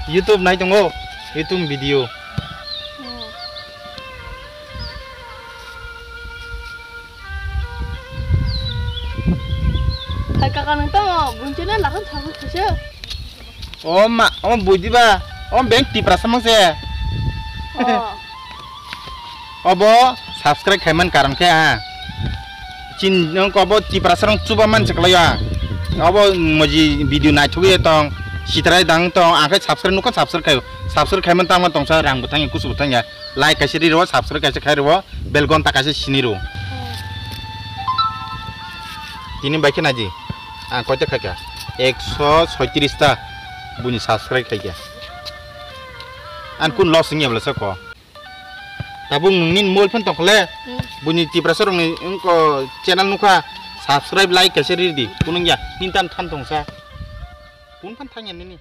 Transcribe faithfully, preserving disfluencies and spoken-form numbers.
YouTube nai tongo, YouTube video. Hai kaka nang tamo, bunchina lakhang thabu khaisa. O ma, o bujiba, o bank Tiprasa mang se. Oh. Obo subscribe khaiman karon khe ha. Chin nang ko bo Tiprasa rong chuba man se klai ya. Obo moji video naithok ye tong, sitrai dang tong, ang khe subscribe nukha subscribe khai. Subscribe khaiman tangma tongsa rang bwthang kusu bwthang ya. Like kaisa ri ro, subscribe kaisa khai ro, bell gonta kaisa sini ro. Tini bai khe naji. Ang koita khaikha. Ekso soitris ta buni subscribe khaikha. An kun loss wngya bwlasa ko. Tabuk nungni mobile phone tongkhle. Hmm. Buni Tiprasa rokni wngko channel nukha. Subscribe like kaisa ri di. Kunung ya. Nintan than tongsa. Kun phan thangya nini.